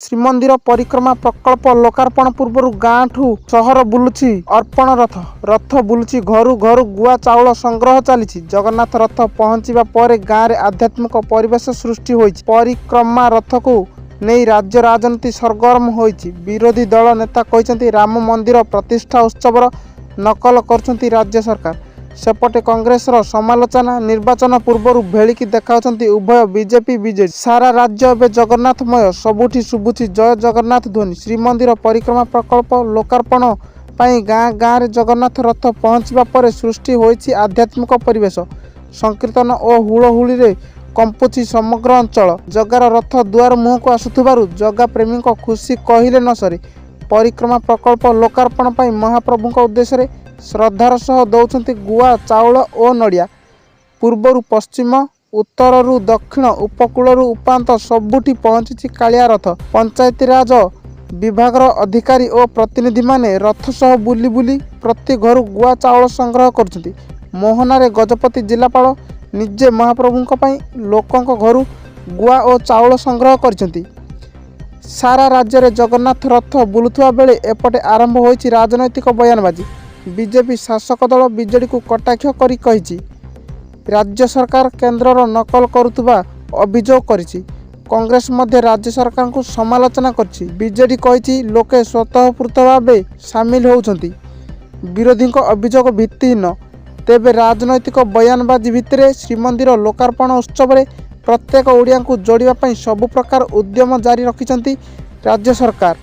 ଶ୍ରୀମନ୍ଦିର ପରିକ୍ରମା ପ୍ରକଳ୍ପ ଲୋକାର୍ପଣ ପୂର୍ବରୁ ଗାଁଠୁ ସହର ବୁଲୁଛି ଅର୍ପଣ ରଥ। ରଥ ବୁଲୁଛି, ଘରୁ ଘରୁ ଗୁଆ ଚାଉଳ ସଂଗ୍ରହ ଚାଲିଛି। ଜଗନ୍ନାଥ ରଥ ପହଞ୍ଚିବା ପରେ ଗାଁରେ ଆଧ୍ୟାତ୍ମିକ ପରିବେଶ ସୃଷ୍ଟି ହୋଇଛି। ପରିକ୍ରମା ରଥକୁ ନେଇ ରାଜ୍ୟ ରାଜନୀତି ସରଗରମ ହୋଇଛି। ବିରୋଧୀ ଦଳ ନେତା କହିଛନ୍ତି, ରାମ ମନ୍ଦିର ପ୍ରତିଷ୍ଠା ଉତ୍ସବର ନକଲ କରୁଛନ୍ତି ରାଜ୍ୟ ସରକାର। ସେପଟେ କଂଗ୍ରେସର ସମାଲୋଚନା। ନିର୍ବାଚନ ପୂର୍ବରୁ ଭେଳିକି ଦେଖାଉଛନ୍ତି ଉଭୟ ବିଜେପି ବିଜେଡି। ସାରା ରାଜ୍ୟ ଏବେ ଜଗନ୍ନାଥମୟ। ସବୁଠି ଶୁଭୁଛି ଜୟ ଜଗନ୍ନାଥ ଧ୍ୱନି। ଶ୍ରୀମନ୍ଦିର ପରିକ୍ରମା ପ୍ରକଳ୍ପ ଲୋକାର୍ପଣ ପାଇଁ ଗାଁ ଗାଁରେ ଜଗନ୍ନାଥ ରଥ ପହଞ୍ଚିବା ପରେ ସୃଷ୍ଟି ହୋଇଛି ଆଧ୍ୟାତ୍ମିକ ପରିବେଶ। ସଂକୀର୍ତ୍ତନ ଓ ହୁଳହୁଳିରେ କମ୍ପୁଛି ସମଗ୍ର ଅଞ୍ଚଳ। ଜଗାର ରଥ ଦୁଆର ମୁହଁକୁ ଆସୁଥିବାରୁ ଜଗା ପ୍ରେମୀଙ୍କ ଖୁସି କହିଲେ ନ ସରେ। ପରିକ୍ରମା ପ୍ରକଳ୍ପ ଲୋକାର୍ପଣ ପାଇଁ ମହାପ୍ରଭୁଙ୍କ ଉଦ୍ଦେଶ୍ୟରେ ଶ୍ରଦ୍ଧାର ସହ ଦେଉଛନ୍ତି ଗୁଆ, ଚାଉଳ ଓ ନଡ଼ିଆ। ପୂର୍ବରୁ ପଶ୍ଚିମ, ଉତ୍ତରରୁ ଦକ୍ଷିଣ, ଉପକୂଳରୁ ଉପାନ୍ତ ସବୁଠି ପହଞ୍ଚିଛି କାଳିଆ ରଥ। ପଞ୍ଚାୟତିରାଜ ବିଭାଗର ଅଧିକାରୀ ଓ ପ୍ରତିନିଧିମାନେ ରଥ ସହ ବୁଲି ବୁଲି ପ୍ରତି ଘରୁ ଗୁଆ ଚାଉଳ ସଂଗ୍ରହ କରୁଛନ୍ତି। ମୋହନାରେ ଗଜପତି ଜିଲ୍ଲାପାଳ ନିଜେ ମହାପ୍ରଭୁଙ୍କ ପାଇଁ ଲୋକଙ୍କ ଘରୁ ଗୁଆ ଓ ଚାଉଳ ସଂଗ୍ରହ କରିଛନ୍ତି। ସାରା ରାଜ୍ୟରେ ଜଗନ୍ନାଥ ରଥ ବୁଲୁଥିବା ବେଳେ ଏପଟେ ଆରମ୍ଭ ହୋଇଛି ରାଜନୈତିକ ବୟାନବାଜି। ବିଜେପି ଶାସକ ଦଳ ବିଜେଡିକୁ କଟାକ୍ଷ କରି କହିଛି, ରାଜ୍ୟ ସରକାର କେନ୍ଦ୍ରର ନକଲ କରୁଥିବା ଅଭିଯୋଗ କରିଛି। କଂଗ୍ରେସ ମଧ୍ୟ ରାଜ୍ୟ ସରକାରଙ୍କୁ ସମାଲୋଚନା କରିଛି। ବିଜେଡି କହିଛି, ଲୋକେ ସ୍ୱତଃସ୍ଫୂର୍ତ୍ତ ଭାବେ ସାମିଲ ହେଉଛନ୍ତି। ବିରୋଧୀଙ୍କ ଅଭିଯୋଗ ଭିତ୍ତିହୀନ। ତେବେ ରାଜନୈତିକ ବୟାନବାଜି ଭିତରେ ଶ୍ରୀମନ୍ଦିର ଲୋକାର୍ପଣ ଉତ୍ସବରେ ପ୍ରତ୍ୟେକ ଓଡ଼ିଆଙ୍କୁ ଯୋଡ଼ିବା ପାଇଁ ସବୁ ପ୍ରକାର ଉଦ୍ୟମ ଜାରି ରଖିଛନ୍ତି ରାଜ୍ୟ ସରକାର।